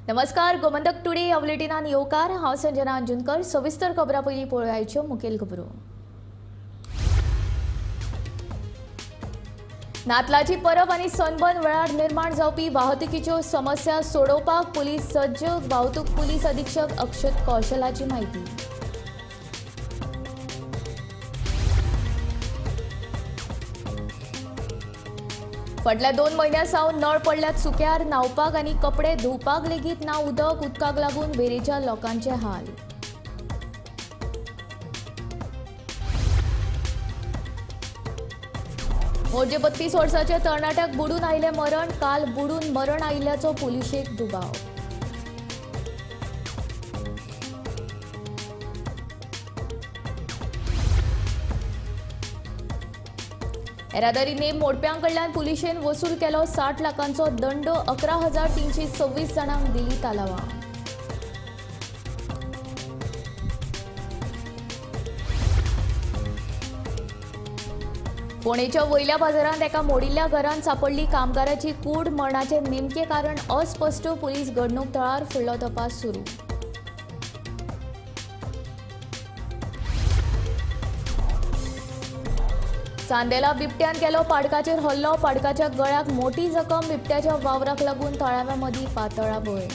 नमस्कार, गोमंतक टुडे ह्या बुलेटिनान येवकार. हांव संजना अंजुनकर. सविस्तर खबरां पयलीं पळोवयाच्यो मुखेल खबरो. नातलाची परब आनी सनबर्न वेळार निर्माण जावपी वाहतुकीच्यो समस्या सोडोवपाक पुलीस सज्ज. वाहतूक पुलीस अधीक्षक अक्षत कौशलाची म्हायती. फाटल्या 2 म्हयन्यां सावन नळ पडल्यात सुक्यार. न्हावपाक आनी कपडे धुवपाक लेगीत ना उदक. उदकाक लागून वेरेच्या लोकांचे हाल. मोरजे 32 वर्साच्या तरणाट्याक बुडून आयिल्लें मरण. काल बुडून मरण आयिल्ल्याचो पुलिशेक दुबाव. येरादारी नेम मोडप्यां कडल्यान पुलिशेन वसूल केलो 60 लाखांचो दंड. 11,326 जाणांक दिली तालावां. फोंडेच्या वयल्या बाजारांत एका मोडिल्ल्या घरांत सांपडली कामगाराची कूड. मरणाचें नेमकें कारण अस्पश्ट. पुलीस घडणूक थळार फुडलो तपास सुरू. चांदेला बिबट्यान केलो पाडकाचेर हल्लो. पाडकाच्या गळ्याक मोठी जखम. बिबट्याच्या वावराक लागून थळाव्यां मदीं पातळा भंय.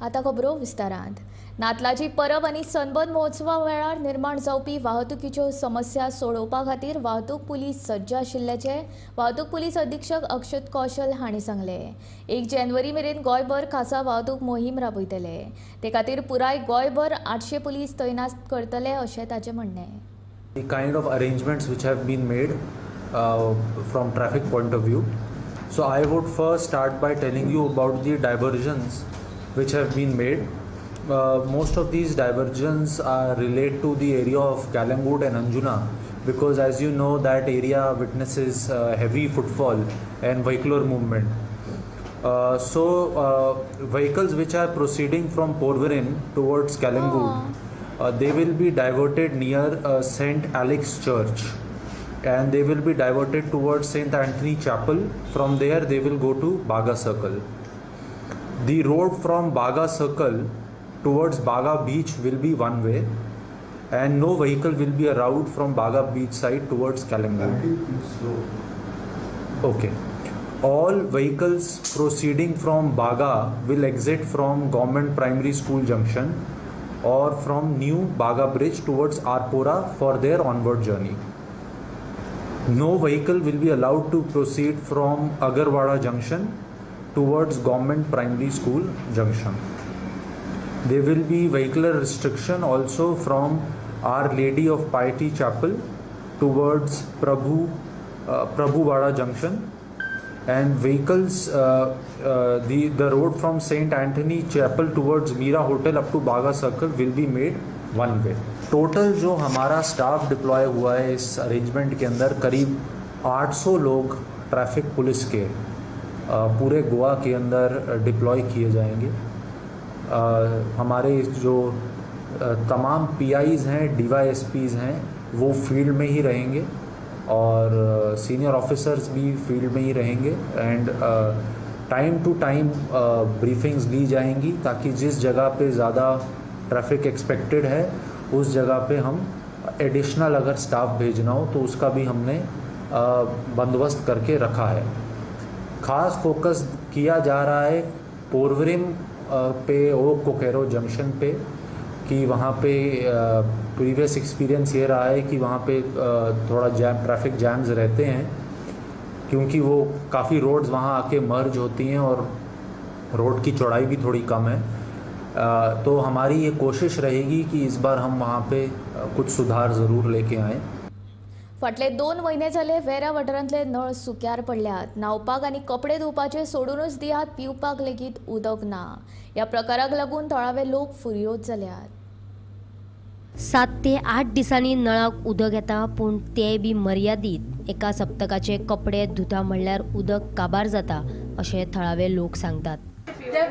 आतां खबरो विस्तारांत. नातलाची परब आनी सनबर्न महोत्सवा वेळार निर्माण जावपी वाहतुकीच्यो समस्या सोडोवपा खातीर वाहतूक पुलीस सज्ज आशिल्ल्याचें वाहतूक पुलीस अधीक्षक अक्षत कौशल हांणी सांगलें. 1 जानेवारी मेरेन गोंयभर खासा वाहतूक मोहीम राबयतले. ते खातीर पुराय गोंयभर 800 पुलीस तैनात करतले अशें ताचें म्हणणें. The kind of arrangements which have been made from traffic point of view. So I would first start by telling you about the diversions which have been made. Most of these diversions are relate to the area of Calangute and Anjuna, because as you know that area witnesses heavy footfall and vehicular movement. So vehicles which are proceeding from Porvorim towards Calangute, they will be diverted near St. Alex Church, and they will be diverted towards St. Anthony Chapel. From there they will go to Baga Circle. The road from Baga Circle towards Baga Beach will be one way, and no vehicle will be allowed from Baga Beach side towards Calangute. Okay. All vehicles proceeding from Baga will exit from Government Primary School Junction or from New Baga Bridge towards Arpora for their onward journey. No vehicle will be allowed to proceed from Agarwada Junction towards Government Primary School Junction. There will be vehicular restriction also from Our Lady of Piety Chapel towards Prabhuwada Junction, and vehicles the road from St. Anthony Chapel towards Meera Hotel up to Baga Circle will be made one way. Total जो हमारा staff deploy हुआ है इस arrangement K अंदर, करीब 800 लोग traffic police K पूरे Goa K अंदर deploy किए जाएंगे. हमारे जो तमाम PIs हैं, DYSPs हैं, वो फील्ड में ही रहेंगे और सीनियर ऑफिसर्स भी फील्ड में ही रहेंगे, and time to time briefings ली जाएंगी ताकि जिस जगह पे ज़्यादा ट्रैफिक एक्सपेक्टेड है उस जगह पे हम एडिशनल अगर स्टाफ भेजना हो तो उसका भी हमने बंदोबस्त करके रखा है. ख़ास फोकस किया जा रहा है पोरवरिम पे और कोकेरो जंक्शन पे, कि वहाँ पे प्रीवियस एक्सपीरियंस ये रहा है कि वहाँ पे थोड़ा जैम, ट्रैफिक जैम्स रहते हैं, क्योंकि वो काफ़ी रोड्स वहाँ आके मर्ज होती हैं और रोड की चौड़ाई भी थोड़ी कम है. तो हमारी ये कोशिश रहेगी कि इस बार हम वहाँ पे कुछ सुधार ज़रूर लेके आएँ. फाटले 2 म्हयने जाले वेऱ्या वाठारांतले नळ सुक्यार पडल्यात. न्हावपाक आनी कपडे धुवपाचे सोडूनच दियात, पिवपाक लेगीत उदक ना. ह्या प्रकाराक लागून थळावे लोक फुर्योज जाल्यात. 7 ते 8 दिसांनी नळाक उदक येता, पूण ते बी मर्यादीत. एका सप्तकाचे कपडे धुता म्हणल्यार उदक काबार जाता अशें थळावे लोक सांगतात.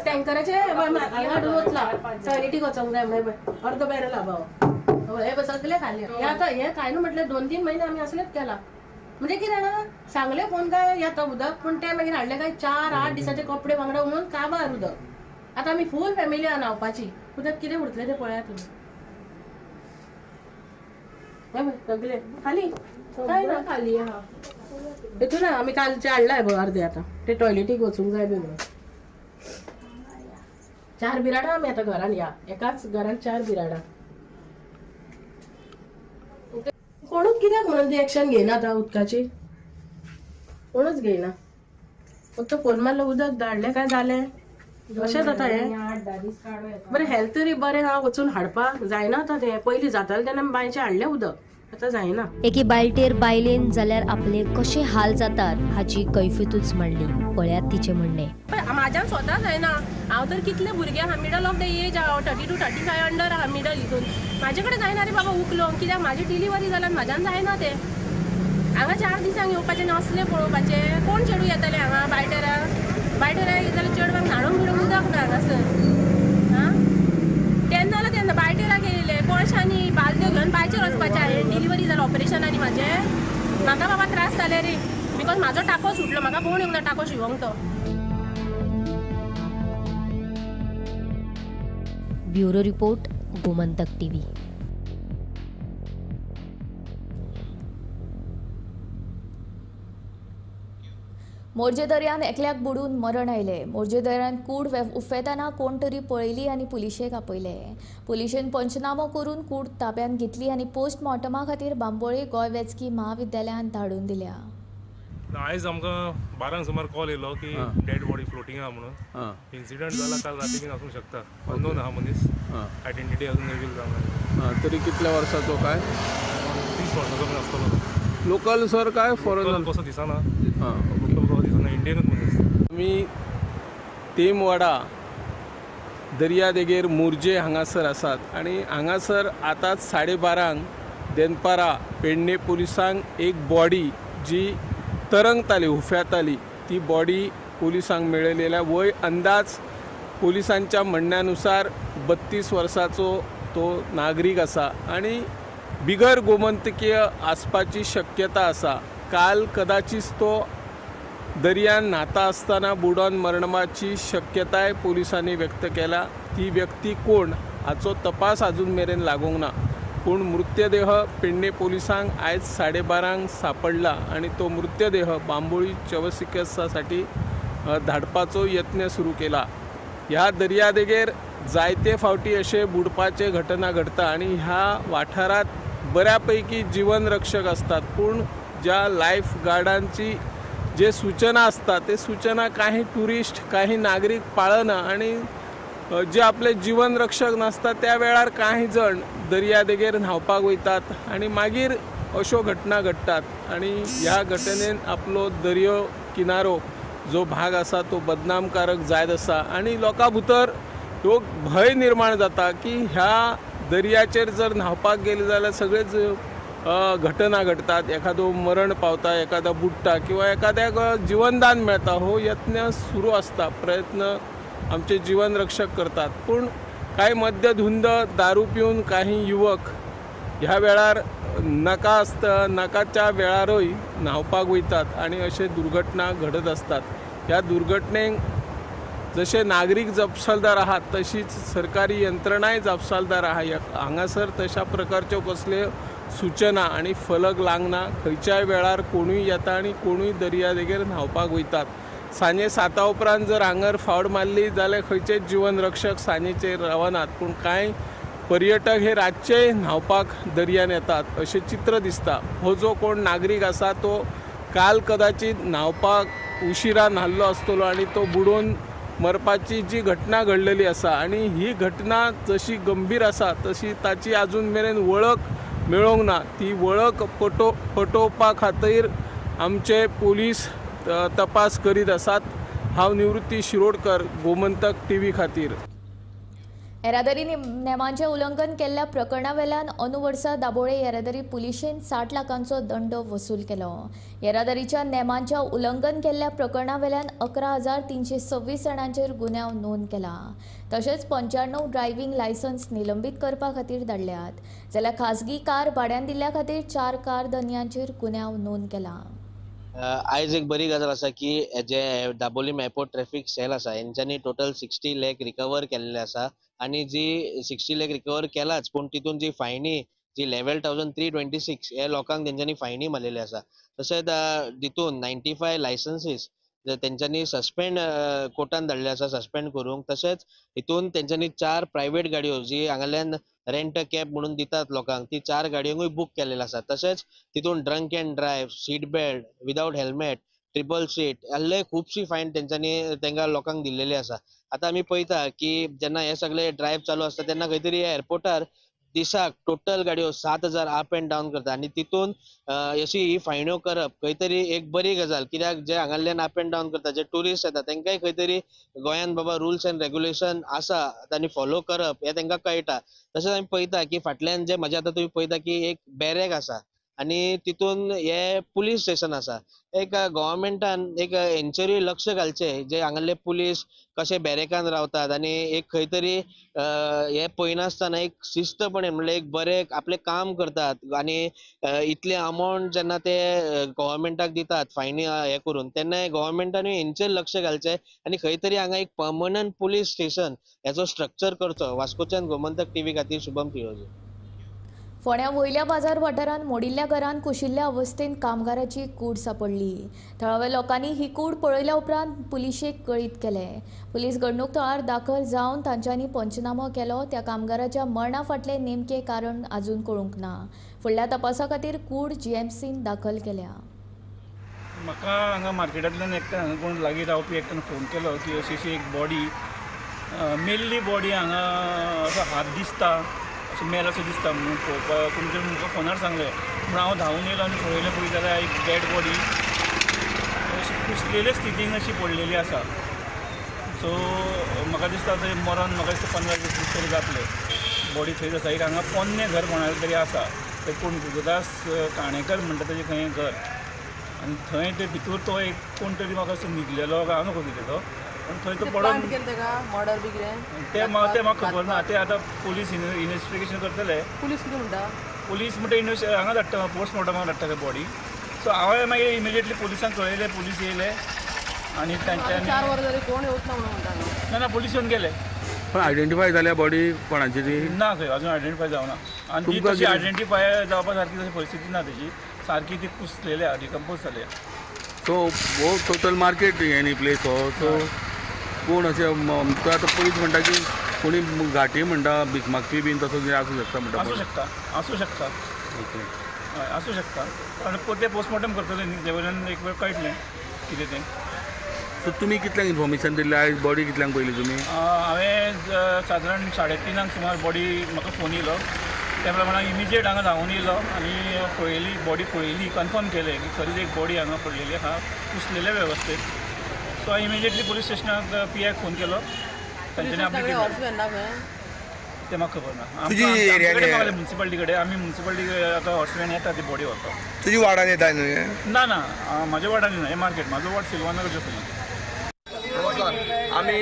टँकराचे हाडून वतला टॉयलेटीक वचोंक जाय म्हणून अर्दो बॅरल आहा. हे सगळे खाली. हे आतां हे कांय न्हू म्हटल्यार 2-3 महिने आमी असलेच केला. म्हणजे कितें जाणा सांगले फोन काय येता उदक, पूण ते मागीर हाडले काय 4-8 दिसाचे कपडे वांगडा म्हणून काबार उदक. आतां आमी फूल फॅमिली आहा न्हांवपाची, उदक कितें उरतलें तें पळयात तुमी. सगळे खाली काय ना खाली आहा हितून आमी कालचे हाडला पळय अर्दे, आतां ते टॉयलेटीक वचूंक जाय बी म्हणून. 4 बिराडां आमी आतां घरान, ह्या एकाच घरान 4 बिराडां. कोणूच कित्याक म्हणून ती एक्शन घेयना आतां उदकाची, कोणूच घेयना. फक्त फोन मारलो उदक धाडलें काय जालें, अशें जाता हें. बरें हेल्थ तरी बरें आहा, वचून हाडपाक जायना आतां तें. पयलीं जातालें तेन्ना आमी बांयचें हाडलें उदक, आतां जायना. एके बाळटेर बायलेन जाल्यार आपले कशे हाल जातात हाची कैफियतूच मांडली. पळयात तिचें म्हणणें. म्हाज्यान स्वता जायना, हांव तर कितले भुरगे आहा मिडल ऑफ the age आहा, 32 35 अंडर आहा मिडल हितून. म्हाजे कडेन जायना रे बाबा उखलोंक, कित्याक म्हाजी डिलिव्हरी जाल्यार म्हाज्यान जायना तें. हांगा 4 दिसांक येवपाचें आनी असलें पळोवपाचें. कोण चेडूं येतलें हांगा बायटेरा? बायटेरा येयलें जाल्यार चेडवांक न्हाणूंक बिणूंक उदक ना हांगासर. आं तेन्ना जाल्यार तेन्ना बायटेरा गेले कोळशांनी बालद्यो घेवन बांयचेर वचपाचें. हांवें डिलिव्हरी जालें ऑपरेशन आनी म्हाजें म्हाका बाबा त्रास जाले रे, because म्हाजो टाको सुटलो, म्हाका कोण येवंक ना टाको शिवोंक तो. Bureau report, Gomantak TV. Morjim दर्यान एकल्याक बुडून मरण आयलें. मोरजे दर्यान कूड उफेतना कोण तरी पळयली आनी पुलिशेक आपयले. पुलिशेन पंचनामो करून कूड ताब्यांत घेतली आनी पोस्टमॉर्टमा खातीर बांबोळे गोंय वैजकी महाविद्यालयांत धाडून दिल्या. आयज आमकां 12 सुमार कॉल येयलो की डेड बॉडी फ्लोटींग आहा म्हणून. इन्सिडंट जाला काल राती बीन आसूंक शकता, अननोन आहा मनीस, आयडेंटिटी अजून रिवील जावंक ना. तरी कितल्या वर्साचो काय? 30 वर्साचो बीन आसतलो. लोकल सर काय फॉरेनर? कसो दिसना, लोकल कसो दिसना, इंडियनूच मनीस. आमी तेमवाडा दर्यादेगेर मोरजे हांगासर आसात आनी हांगासर आतांच 12:30 दनपारा पेडणे पुलिसांक एक बॉडी जी तरंगताली हुफ्याताली ती बॉडी पुलिसांक मेळिल्ल्या. वय अंदाज पुलिसांच्या म्हणण्यानुसार 32 वर्साचो तो नागरीक आसा आनी बिगर गोमंतकीय आसपाची शक्यता आसा. काल कदाचित तो दर्यान न्हाता आसतना बुडोन मरणाची शक्यताय पुलिसांनी व्यक्त केला. ती व्यक्ती कोण हाचो तपास अजून मेरेन लागूंक ना, पूण मृतदेह पेडणे पोलिसांक आयज 12:30 सापडला आनी तो मृतदेह बांबोळी शवचिकित्सासाठी धाडपाचो यत्न सुरू केला. ह्या दर्यादेगेर जायते फावटी अशे बुडपाचे घटना घडटा आनी ह्या वाठारांत बऱ्यापैकी जीवनरक्षक आसतात, पूण ज्या लायफ गार्डांची जे सूचना आसता ते सूचना काही टुरिस्ट काही नागरीक पाळना आनी जे आपले जीवनरक्षक नासता त्या वेळार काही जण दर्यादेगेर न्हांवपाक वयतात आनी मागीर अश्यो घटना घडटात आनी ह्या घटनेन आपलो दर्यो किनारो जो भाग आसा तो बदनामकारक जायत आसा आनी लोकां भितर ह्यो भंय निर्माण जाता की ह्या दर्याचेर जर न्हांवपाक गेले जाल्यार सगळेच घटना घडटात, एखादो मरण पावता, एखादो बुडटा किंवा एखाद्याक जिवनदान मेळटा. हो यत्न सुरू आसता, प्रयत्न आमचे जीवनरक्षक करतात, पूण कांय मद्यधुंद दारू पिवन काही युवक ह्या वेळार नाका आसता नाकाच्या वेळारूय न्हांवपाक वयतात आनी अशे दुर्घटना घडत आसतात. ह्या दुर्घटनेक जशे नागरीक जापसालदार आहात तशीच सरकारी यंत्रणाय जापसालदार आहा. हांगासर तशा प्रकारच्यो कसल्यो सूचना आनी फलक लागना, खंयच्याय वेळार कोणूय येता आनी कोणूय दर्यादेगेर न्हांवपाक वयतात. सांजे 7 उपरांत जर हांगर फावट मारली जाल्यार खंयचेच जीवनरक्षक सांजेचेर रावनात, पूण कांय पर्यटक हे रातचे न्हांवपाक दर्यान येतात अशें चित्र दिसता. हो जो कोण नागरीक आसा तो काल कदाचित न्हांवपाक उशिरा न्हाल्लो आसतलो आनी तो बुडोवन मरपाची जी घटना घडलेली आसा आनी ही घटना जशी गंभीर आसा तशी ताची आजून मेरेन वळख मेळोंक ना. ती वळख पटोवपा खातीर आमचे पोलीस तपास करीत आसात. हांव निवृत्ती शिरोडकर, गोमंतक टीव्ही खातीर. येरादारी नेमांचें उल्लंघन केल्ल्या प्रकरणा वेल्यान अंदू वर्सा दाबोळे येरादारी पुलिशेन 60 लाखांचो दंड वसूल केलो. येरादारीच्या नेमांच्या उल्लंघन केल्ल्या प्रकरणा वेल्यान 11,326 जाणांचेर गुन्यांव नोंद केला. तशेंच 95 ड्रायव्हिंग लायसन्स निलंबीत करपा खातीर धाडल्यात. जाल्यार खासगी कार भाड्यान दिल्ल्या खातीर 4 कार धनयांचेर गुन्यांव नोंद केला. आयज एक बरी गजाल आसा की जे दाबोलीम एअरपोर्ट ट्रॅफिक सेल आसा हेंच्यांनी टोटल 60 लाख रिकवर केल्ले आसा आनी जी 60 लाख रिकवर केलाच पूण तितून जी फायनी जी 11,326 हे लोकांक तेंच्यांनी फायनी मारलेली आसा. तशेंच तितून 95 लायसन्सीस तेंच्यांनी सस्पेंड कोर्टान धाडले आसा सस्पेंड करूंक. तशेंच हितून तेंच्यांनी 4 प्रायवेट गाडयो जी हांगाल्यान रेंट कॅब म्हणून दितात लोकांक ती 4 गाडयांकूय बूक केलेले आसा. तशेंच तितून drunk and drive, seat belt, without helmet, triple seat आहले खुबशी फायन तेंच्यांनी तांकां लोकांक दिल्लेली आसा. आतां आमी पळयता की जेन्ना हे सगळे ड्रायव्ह चालू आसता तेन्ना खंय तरी एअरपोर्टार दिसाक टोटल गाडयो 7,000 अप एंड डावन करता आनी तितून अशी ही फायन्यो करप खंय तरी एक बरी गजाल कित्याक जे हांगाल्यान अप एंड डावन करता जे ट्युरिस्ट येता तांकांय खंय तरी गोंयान बाबा रुल्स एंड रेगुलेशन आसा तांणी फॉलो करप हें तांकां कळटा. तशेंच आमी पळयता की फाटल्यान जे म्हज्या आतां तुमी पळयता की एक बॅरेक आसा आनी तितून हे पुलीस स्टेशन आसा. एक गव्हर्मेंटान एक हेंचेरूय लक्ष घालचें जे हांगासरले पुलीस कशे बॅरेकान रावतात आनी एक खंय तरी हे पळयनासतना एक शिस्तपणे म्हणल्यार एक बरें आपलें काम करतात आनी इतले अमावंट जेन्ना ते गव्हर्मेंटाक दितात फायनी हे करून तेन्ना गव्हर्मेंटानूय हेंचेर लक्ष घालचें आनी खंय तरी हांगा एक पर्मनंट पुलीस स्टेशन हेचो स्ट्रक्चर करचो. वास्कोच्यान गोमंतक टीव्ही खातीर शुभम तिरोजे. फोंड्या वयल्या बाजार वाठारांत मोडिल्ल्या घरांत कुशिल्ल्या अवस्थेंत कामगाराची कूड सांपडली. थळाव्या लोकांनी ही कूड पळयल्या उपरांत पुलिशेक कळीत केलें. पुलीस घडणूक थळार दाखल जावन तांच्यांनी पंचनामो केलो. त्या कामगाराच्या मरणा फाटलें नेमकें कारण अजून कळूंक ना. फुडल्या तपासा खातीर कूड जीएमसीन दाखल केल्या. म्हाका हांगा मार्केटांतल्यान एकट्यान हांगा कोण लागीं रावपी एकट्यान फोन केलो की अशी अशी एक बॉडी मेल्ली बॉडी हांगा असो हात दिसता अशें मेल अशें दिसता म्हणून पळोवपाक कोण तरी म्हाका फोनार सांगलें म्हूण हांव धांवून येयलो आनी पळयलें पळयत जाल्यार एक डेड बॉडी अशी कुसलेले स्थितीन अशी पडलेली आसा. सो म्हाका दिसता थंय मरण म्हाका दिसता 15-20 दीस तरी जातले. बॉडी थंयच आसा. एक हांगा पोन्नें घर कोणालें तरी आसा ते कोण गुरुदास काणेकर म्हणटा तेजें खंय घर आनी थंय ते भितूर तो एक कोण तरी म्हाका असो न्हिदलेलो काय हांव नको कितें तो पूण थंय तो पडोन तें म्हाका खबर ना. ते आतां पुलीस इन्वेस्टिगेशन करतले. पुलीस कितें म्हणटा? पुलीस म्हणटा हांगा धाडटा पोस्टमॉर्टमाक धाडटा ते बॉडी. सो हांवें मागीर इमिजिएटली पुलिसांक कळयलें. पुलीस येयले आनी तांच्यांनी 4 वरां जालीं कोण येवच ना म्हणून म्हणटा. ना ना पुलीस येवन गेले. पण आयडेंटिफाय जाल्या बॉडी कोणाची ती ना खंय अजून आयडेंटिफाय जावना आनी ती तशी आयडेंटिफाय जावपा सारकी तशी परिस्थिती ना तेजी. सारकी ती कुसलेल्या डिकम्पोज जाल्या. सो हो टोटल मार्केट हें न्ही प्लेस हो. सो कोण अशें आतां पुलीस म्हणटा की कोणी घाटी म्हणटा भीक मागपी बीन तसो कितें आसूं शकता म्हणटा. आसूं शकता, आसूं शकता, हय आसूं शकता. कारण ते पोस्टमॉर्टम करतले न्ही ते वयल्यान एक वेळ कळटलें कितें तें. सो तुमी कितल्यांक इन्फॉर्मेशन दिल्लें आयज बॉडी कितल्यांक पयली तुमी? हांवें सादारण 3:30 सुमार बॉडी म्हाका फोन येयलो त्या प्रमाणे इमिजिएट हांगा धांवून येयलो आनी पळयली बॉडी पळयली कन्फर्म केलें की खरीच एक बॉडी हांगा पडलेली आहा कुसलेल्या वेवस्थेत. सो हांवें इमिजिएटली पुलीस स्टेशनाक पी आयक फोन केलो. तांच्यांनी आपली तें म्हाका खबर ना. आमचे मुन्सिपालिटी कडेन आमी मुन्सिपालिटी आतां हॉर्समॅन येता ती बॉडी व्हरपाक. तुजी वार्डान येता न्हू? ना ना म्हाज्या वार्डान ना हें मार्केट. म्हाजो वार्ड सिल्वानगरच्या फुडें. नमस्कार. आमी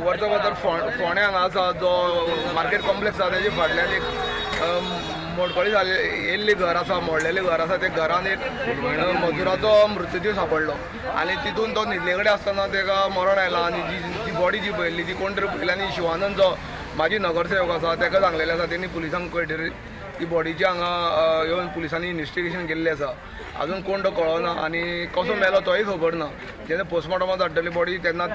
वर्तमार फोंड्या हांगा आसा जो मार्केट कॉम्प्लेक्स आसा तेजे फाटल्यान एक मोडकळी जाल्ली येयल्ली घर आसा, मोडलेलें घर आसा. त्या घरान एक मजुराचो मृत्यूदेह सांपडलो आनी तितून तो न्हिदले कडेन आसतना ताका मरण आयलां आनी जी ती बॉडी जी पळयल्ली ती कोण तरी पळयली आनी शिवानंद जो माजी नगरसेवक आसा ताका सांगलेलें आसा. तेणी पुलिसांक कळटरी ती बॉडीची हांगा येवन पुलिसांनी इन्वेस्टिगेशन केल्लें आसा. अजून कोण तो कळना आनी कसो मेलो तोय खबर ना. जेन्ना पोस्टमॉर्टमाक धाडटली बॉडी तेन्ना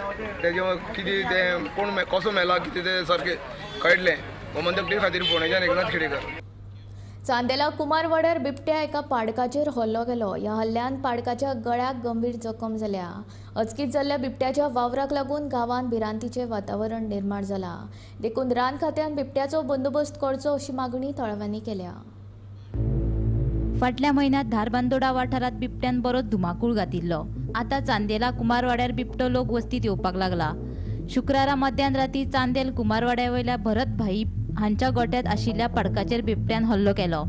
तेजें कितें तें कोण कसो मेला कितें तें सारकें कळटलें. गोमंतक टीव्ही खातीर फोंडेच्यान एकनाथ खेडेकर. चांदेला कुमारवाड्यार बिबट्या एका पाडकाचेर हल्लो केलो. ह्या हल्ल्यान पाडकाच्या गळ्याक गंभीर जखम जाल्या. अचकीत जाल्ल्या बिबट्याच्या वावराक लागून गांवांत भिरांतीचें वातावरण निर्माण जालां. देखून रान खात्यान बिबट्याचो बंदोबस्त करचो अशी मागणी थळाव्यांनी केल्या. फाटल्या म्हयन्यांत धारबांदोडा वाठारांत बिबट्यान बरोच धुमाकूळ घातिल्लो. आतां चांदेला कुमारवाड्यार बिबटो लोक वस्तीत येवपाक लागला. शुक्रारा मध्यान राती चांदेल कुमारवाड्या वयल्या भरत भाई हांच्या गोट्यांत आशिल्ल्या पाडकाचेर बिबट्यान हल्लो केलो.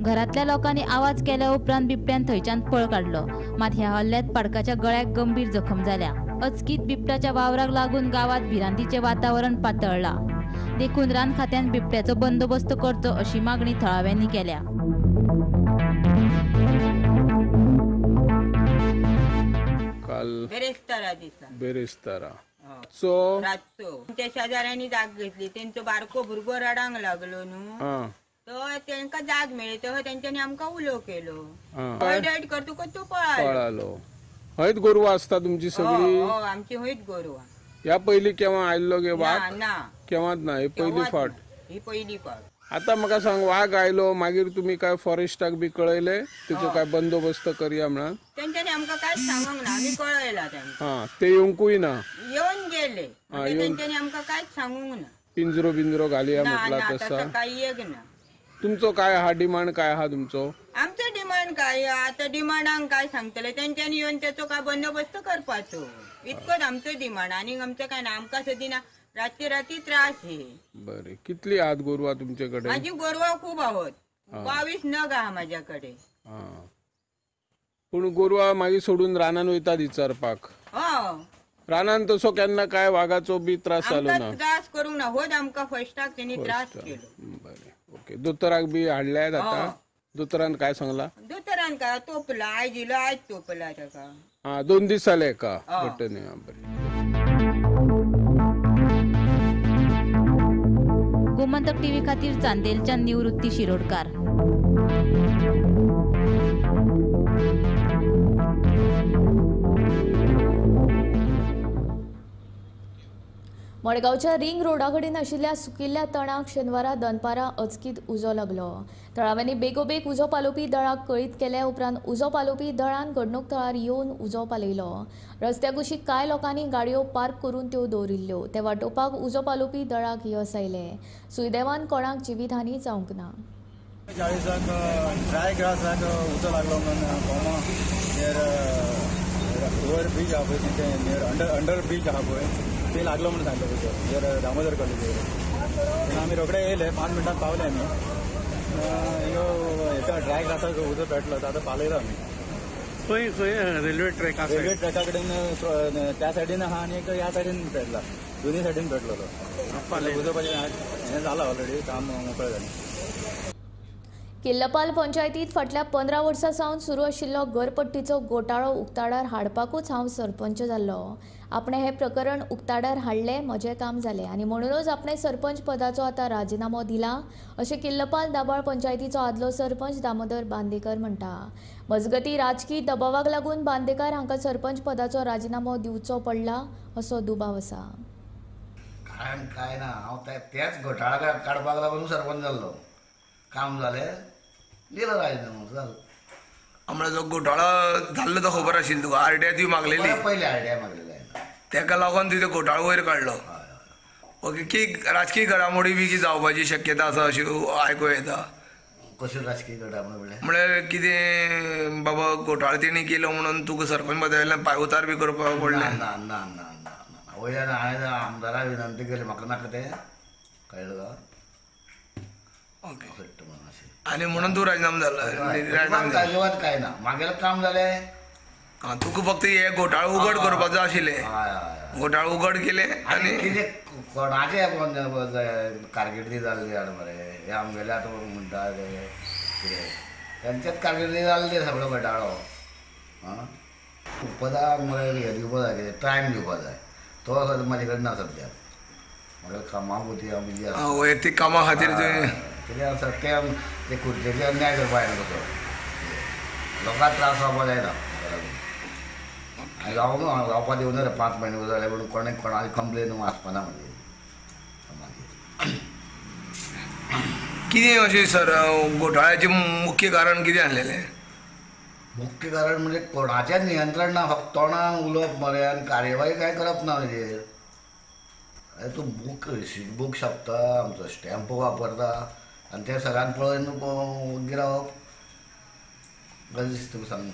घरांतल्या लोकांनी आवाज केल्या उपरांत बिबट्यान थंयच्यान पळ काडलो. मात ह्या हल्ल्यांत पाडकाच्या गळ्याक गंभीर जखम जाल्या. अचकीत बिबट्याच्या वावराक लागून गांवांत भिरांतीचें वातावरण पातळ्ळां. देखून रान खात्यान बिबट्याचो बंदोबस्त करचो अशी मागणी थळाव्यांनी केल्या. काल बेरेस्तारा दिसा, बेरेस्तारा सो रातचो त्या शेजाऱ्यांनी जाग घेतली. तेंचो बारको भुरगो रडांक लागलो न्हू, तो तेंका जाग मेळ्ळी तेव्हा तेंच्यांनी आमकां उलो केलो. हय करतकच तो पळालो. हयच गोरवां आसता तुमची सगळी? आमची हयच गोरवां. ह्या पयली केव्हा आयल्लो गे वाग? ना, केव्हाच ना. ही पहिली फाट. ही पहिली फाट. आता म्हाका सांग, वाग आयलो मागीर तुमी काय फॉरेस्टाक बी कळयले तेचो काय बंदोबस्त करया म्हणून? तेंच्यांनी आमकां कांयच सांगूंक ना, आमी कळयला तेंकां. हां, ते येवंकूय ना? येवन गेले, तेंच्यांनी आमकां कांयच सांगूंक ना. पिंजरो बिंजरो घालया म्हटला तसा काही एक ना. तुमचो काय हा डिमांड, काय हा तुमचो? आमचो डिमांड काय आता, डिमांडांक काय सांगतले? तेंच्यांनी येवन तेचो काय बंदोबस्त करपाचो, इतकोच आमचो डिमांड. आनी आमचो काय ना, आमकां सदिना राती राती त्रास. हे बरे, कितली आहात गोरवां तुमचे कडे? माझी गोरवां खूब आहोत, 22 नग आहा माझ्याकडे. पूण गोरवां मागीर सोडून रानान वयतात विचारपाक? रानान तसो केन्ना काय वागाचो बी त्रास जालो ना? त्रास करूंक ना, होच आमकां फर्स्टाक तेणी त्रास केलो. बरे, ओके. दोतोराक बी हाडल्यात आता? दोतोरान काय सांगला? दोतोरान काय तोपला, आयज इलो आयज तोपला ताका. हा, 2 दीस जाले का घटने? बरे. गोमंतक टीव्ही खातीर चांदेलच्या निवृत्ती शिरोडकार. मडगांवच्या रिंग रोडा कडेन आशिल्ल्या सुकिल्ल्या तणाक शेनवारा दनपारां अचकीत उजो लागलो. थळाव्यांनी बेगोबेग उजो पालोवपी दळाक कळीत केल्या उपरांत उजो पालोवपी दळान घडणूक थळार येवन उजो पालयलो. रस्त्या कुशीक कांय लोकांनी गाडयो पार्क करून त्यो दवरिल्ल्यो, ते वाटोवपाक उजो पालोवपी दळाक यस आयलें. सुदैवान कोणाक जिवीतहानी जावंक ना. 40 ड्राय ग्रासाक उजो लागलो म्हणून कोमा नियर ओवर ब्रीज आहा पळय, तेंचे नियर अंडर ब्रीज आहा पळय, ते लागलो म्हणून सांगले उजो नियर दामोदर कॉलेज. तेन्ना आमी रोखडे येयले, 5 मिनटान पावले आमी. एका ड्राय ग्रासाक उजो पेटलो, तो आतां पालयलो आमी. खंय खंय रेल्वे ट्रॅक आसा? रेल्वे ट्रॅका कडेन त्या सायडीन आहा आनी एक ह्या सायडीन पेटला, दोनी सायडीन पेटलो तो. उजो हें जाला ऑलरेडी, काम मोकळें जालें. किल्लपाल पंचायतीत फाटल्या 15 वर्सां सावन सुरू आशिल्लो घरपट्टीचो घोटाळो उक्ताडार हाडपाकूच हांव सरपंच जाल्लो. आपणें हें प्रकरण उक्ताडार हाडलें, म्हजें काम जालें आनी म्हणूनच आपणें सरपंच पदाचो आतां राजिनामो दिला अशें किल्लपाल दाबाळ पंचायतीचो आदलो सरपंच दामोदर बांदेकर म्हणटा. मजगतीं राजकी दबावाक लागून बांदेकर हांकां सरपंच पदाचो राजिनामो दिवचो पडला असो दुबाव आसा. कारण काय ना, हांव त्याच घोटाळा काडपाक लागून सरपंच जाल्लो. काम जालें, दिलो राजिनामो, जालो. म्हळ्यार जो घोटाळो जाल्लो तो खबर आशिल्लो तुका? आरटीआय तुवें मागलेली? पयलीं आरटीआय मागलेली, तेका लागून तुवें घोटाळो वयर काडलो. ओके, की राजकीय घडामोडी बी जावपाची शक्यता आसा अशी आयकूं येता? कश्यो राजकीय घडामोडी म्हळ्यार कितें बाबा घोटाळो तेणी केलो म्हणून तुका सरपंच पदा वयल्यान पांय उतार बी करपाक पडलें? ना ना ना ना, वयल्यान हांवें आमदारा विनंती केली, म्हाका नाका तें, कळ्ळें तुका? ओके, आनी म्हणून तूं राजिनामो जालो? अजिबात काय ना, म्हागेलें काम जालें. तुका फक्त हे घोटाळो उगड करपाचो आशिल्लें, घोटाळो उगड केले आनी कितें कोणाचें कारकिर्दी जाल्ली हाड मरे, हे आमगेले आतां म्हणटा ते कितें तेंचेच कारकिर्दी जाल्ली सगळो घोटाळो. आं, पदाक मरे हें दिवपा जाय, कितें टायम दिवपा जाय, तो सद्या म्हाजे कडेन ना सद्याक. म्हाका कामां पुरती हांव बिजी आसा, वैयक्तीक कामां खातीर तुवें कितें आसा तें ते खुर्चेचेर अन्याय करपा जायना, कसो लोकांक त्रास जावपा जायना. आनी रावूंक रावपा दिवना रे 5 म्हयने जाले म्हणून कोणें कोणाली कंप्लेन आसपाना मागीर. कितें अशें सर घोटाळ्याचें मुख्य कारण कितें आसलेलें? मुख्य कारण म्हणजे कोणाचें नियंत्रण ना, फक्त तोंडान उलोवप मरे आनी कार्यवाही कांय करप ना. म्हणजे तूं बूक रिसीट बूक छापता, आमचो स्टॅम्प वापरता आनी ते सगळ्यांक पळोवन वग्गी रावप, गरज दिसता तुका सांग.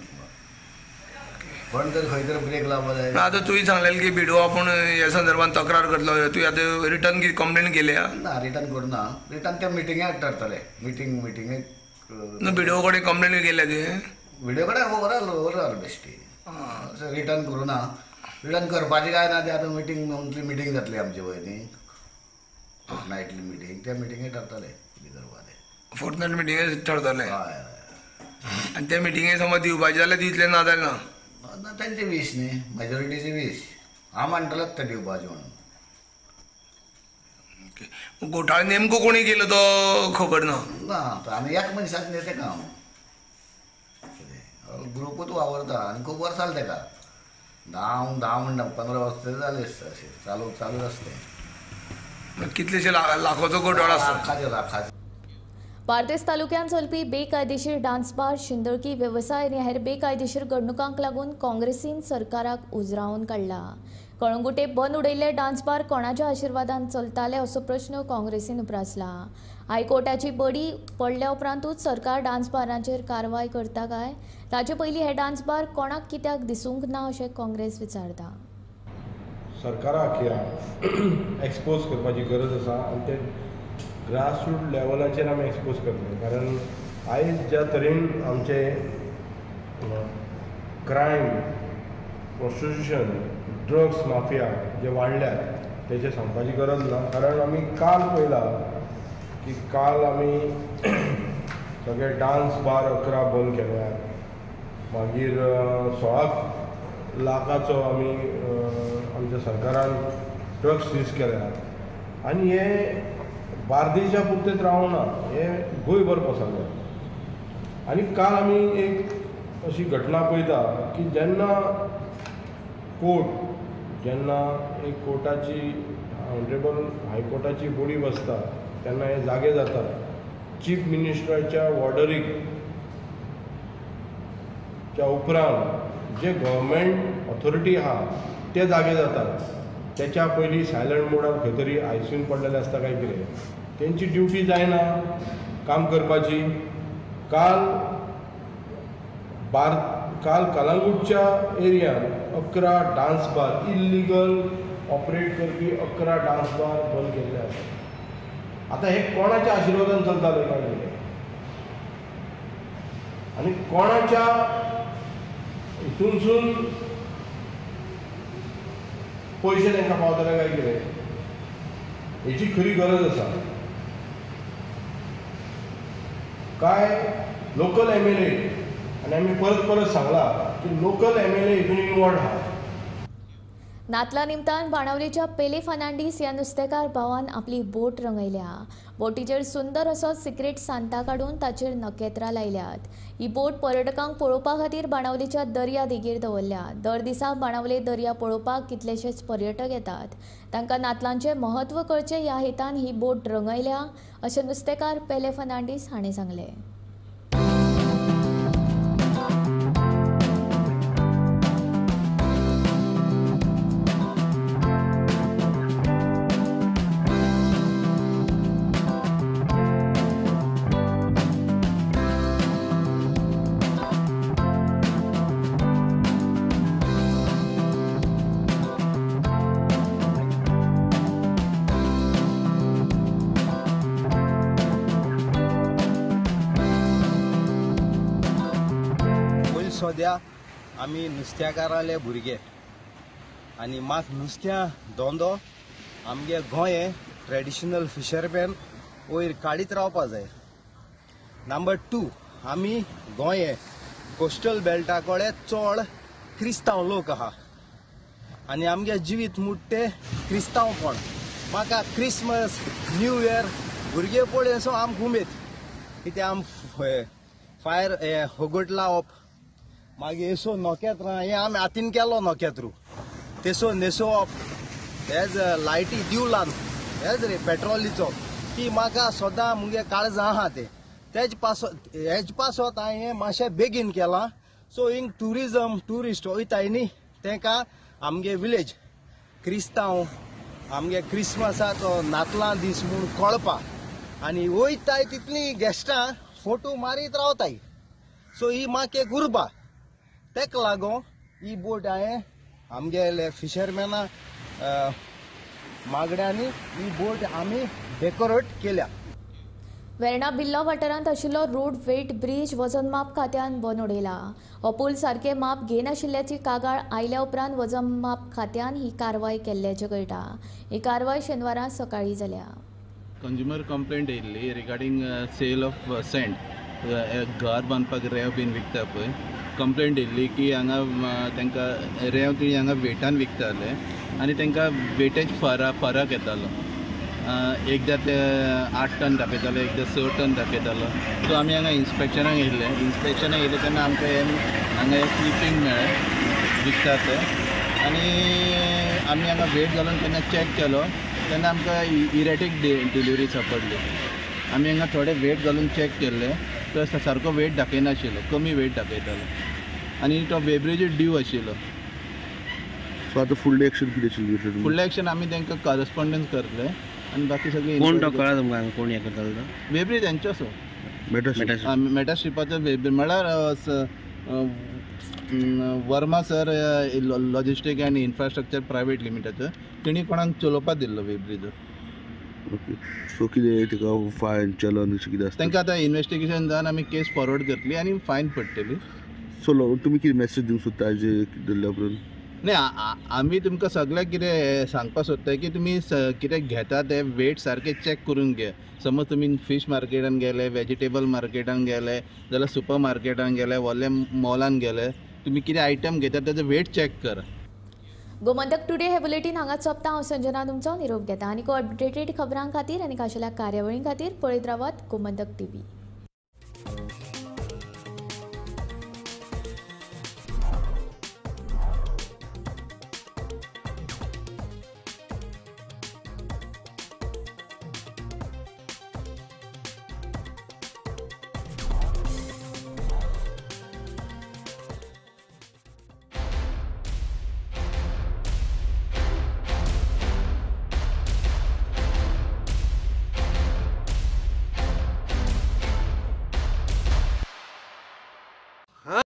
कोण तरी खंय तरी ब्रेक लावपा जाय. आतां तुवें सांगलेलें की बिडो आपूण ह्या संदर्भात तक्रार करतलो, तुवें आतां रिटर्न कंप्लेन केल्या? ना, रिटर्न करुना. रिटर्न त्या मिटिंगेक ठरतलें. मिटिंगेक बिडो कडेन कंप्लेन केल्या तुवें? विडियो कडेन ओवरऑल ओवरऑल बेश्टी अशें रिटर्न करुना. रिटर्न करपाचें काय ना तें आतां मिटींग मंथली मिटींग जातली आमची पळय न्ही, फोर्टनायटली मिटींग, त्या मिटिंगेक ठरतलें कितें करपा तें. फोर्टनायट मिटिंगेक ठरतलें. हय. आनी त्या मिटिंगेक समज दिवपाचें जाल्यार दितलें, ना जाल्यार ना? ना, तेंचे वीश न्ही, मेजॉरिटीची वीश. हांव मानतलोच तें दिवपाचें म्हणून. घोटाळो नेमको कोणी केलो तो खबर ना? ना, आनी एक मनशाक न्ही तें काम, ग्रुपूच वावरता आनी खूब वर्सां जालीं तेका, 10 म्हणटा 15 वर्सां तरी जालीं आसता अशें चालू चालू आसता तें. कितलेशे लाखाचो घोटाळो आसता? लाखाचे लाखाचे. बार्देस तालुक्यांत चलपी बेकायदेशीर डान्स बार, शिंदळकी वेवसाय आनी हेर बेकायदेशीर घडणुकांक लागून काँग्रेसीन सरकाराक उजरावन काडला. कळंगुटे बंद उडयल्ले डान्स बार कोणाच्या आशिर्वादान चलताले असो प्रश्न काँग्रेसीन उप्रासला. हायकोर्टाची बडी पडल्या उपरांतूच सरकार डान्स बारांचेर कारवाय करता काय ताचे पयलीं हे डान्स बार कोणाक कित्याक दिसूंक ना अशें काँग्रेस विचारता. सरकाराक ह्या एक्सपोज करपाची गरज आसा आनी ते ग्रासरूट लेवलाचेर आमी एक्सपोज करतले, कारण आयज ज्या तरेन आमचे क्रायम, प्रोस्टिट्युशन, ड्रग्स माफिया जे वाडल्यात तेचें सांगपाची गरज ना. कारण आमी काल पळयला की काल आमी सगळे डान्स बार 11 बंद केल्यात, मागीर 16 लाखाचो आमी आमच्या सरकारान ड्रग्स सीज केल्यात. आनी हे बार्देशा पुरतेच रावना, हे गोंयभर पसरले. आनी काल आमी एक अशी घटना पळयता की जेन्ना कोर्ट, जेन्ना एक कोर्टाची ऑनरेबल हायकोर्टाची बोडी बसता तेन्ना हे जागे जातात. चीफ मिनिस्टराच्या ऑर्डरीक च्या उपरांत जे गव्हर्मेंट ऑथॉरिटी आहा ते जागे जातात. तेच्या पयलीं सायलंट मोडार खंय तरी आयसीयून पडलेले आसता काय कितें, तेंची ड्युटी जायना काम करपाची. काल काल कलांगूटच्या एरियान 11 डान्स बार इल्लिगल ऑपरेट करपी 11 डान्स बार बंद केल्ले आसात. आतां हे कोणाच्या आशिर्वादान चलताले काय कितें आनी कोणाच्या हितूनसून पयशे तांकां पावतले काय कितें, हेची खरी गरज आसा. काय लोकल एमएलए, आनी आमी परत परत सांगला की लोकल एमएलए हितून इनवॉल्व आहा. नातला निमतान बाणावलीच्या पेले फर्नांडीस ह्या नुस्तेकार भावान आपली बोट रंगयल्या. बोटीचेर सुंदर असो सिक्रेट सांता काडून ताचेर नखेत्रां लायल्यात. ही बोट पर्यटकांक पळोवपा खातीर बाणावलीच्या दर्या देगेर दवरल्या. दर दिसा बाणावले दर्या पळोवपाक कितलेशेच पर्यटक येतात. तांकां नातलांचें म्हत्व कळचें ह्या हेतान ही बोट रंगयल्या अशें नुस्तेकार पेले फर्नांडीस हाणें सांगलें. सद्या आमी नुस्त्याकाराले भुरगे आनी म्हाक नुस्त्या धंदो आमगे गोंय ट्रेडिशनल फिशरमॅन वयर काडीत रावपा जाय. नंबर 2, आमी गोंय कोस्टल बेल्टा कडेन चड क्रिस्तांव लोक आहा आनी आमगे जिवीत मुट्टे क्रिस्तांवपण. म्हाका क्रिसमस, न्यू इयर भुरगे पळय सो आमकां उमेद कित्याक आम फायर होगट लावप, मागीर येसो नखेत्रां हें आमी हातीन केलो नखेत्रू तेसो न्हेसोवप, हेज लायटी दिवलान हेज रे पेट्रोलीचो ती म्हाका सदां मुगे काळजां आहा तें. तेज पासत हेज पासत हांवें मातशें बेगीन केलां. सो हिंग ट्युरिजम ट्युरिस्ट वयताय न्ही तेंकां आमगे विलेज क्रिस्तांव आमगे क्रिसमसाचो नातलां दीस म्हूण कळपा आनी वयताय तितलीं गेस्टां फोटो मारीत रावताय. सो ही म्हाका एक उर्बा, तेका लागून ही बोट हांवें आमगेले फिशरमॅना मागण्यांनी ही बोट आमी डेकोरेट केल्या. वेर्णा बिल्ला वाठारांत आशिल्लो रोड वेट ब्रीज वजन माप खात्यान बंद उडयला. हो पूल सारकें माप घेनाशिल्ल्याची कागाळ आयल्या उपरांत वजन माप खात्यान ही कारवाय केल्ल्याचें कळटा. ही कारवाय शेनवारा सकाळीं जाल्या. कंज्युमर कंप्लेंट येयल्ली रिगार्डींग सेल ऑफ सँड. घर बांदपाक रेंव बीन विकता पळय, कंप्लेंट येयल्ली की हांगा तांकां रेंव ती हांगा वेटान विकताले आनी तांकां वेटेज फरक येतालो. एकदां ते 8 टन दाखयताले, एकदां 6 टन दाखयतालो. सो आमी हांगा इन्स्पेक्शनाक येयल्ले. इन्स्पेक्शनाक येयले तेन्ना आमकां हें हांगा हें क्लिपींग मेळ्ळें विकता तें आनी आमी हांगा वेट घालून तेन्ना चॅक केलो तेन्ना आमकां इरेटीक डिलिवरी सापडली. आमी हांगा थोडे वेट घालून चॅक केल्ले तर सारको वेट दाखयनाशिल्लो, कमी वेट दाखयतालो आनी तो वेब्रेज ड्यू आशिल्लो. सो आतां फुडलें एक्शन कितें आशिल्लें? फुडलें एक्शन आमी तांकां करस्पोंडन्स करतले आनी बाकी सगळी. कोण तो कळ्ळा तुमकां कोण हें करतालो तो? वेब्रेज हेंचो मेटास्ट्रिपाचो वेब्रेज म्हळ्यार Verma sir logistic and infrastructure private limited तेणी कोणाक चलोवपाक दिल्लो वेब्रेज. ओके, सो कितें ताका फायन चलन अशें कितें आसता? तांकां आतां इन्वेस्टिगेशन जावन आमी केस फॉरवर्ड करतली आनी फायन पडटली. सो तुमी कितें मॅसेज दिवंक सोदता हाजेर धरल्या उपरांत? न्ही, आमी तुमकां सगळ्याक कितें सांगपाक सोदता की तुमी कितें घेता तें वेट सारकें चॅक करून घे. समज तुमी फीश मार्केटान गेले, वेजिटेबल मार्केटान गेले, जाल्यार सुपर मार्केटान गेले, व्हडल्या मॉलान गेले, तुमी कितें आयटम घेता तेजो वेट चॅक करा. गोमंतक टुडे हे बुलेटीन हांगाच सोंपता. हांव संजना तुमचो निरोप घेता आनी अपडेटेड खबरां खातीर आनी खाशेल्या कार्यावळीं खातीर पळयत रावात गोमंतक टीव्ही.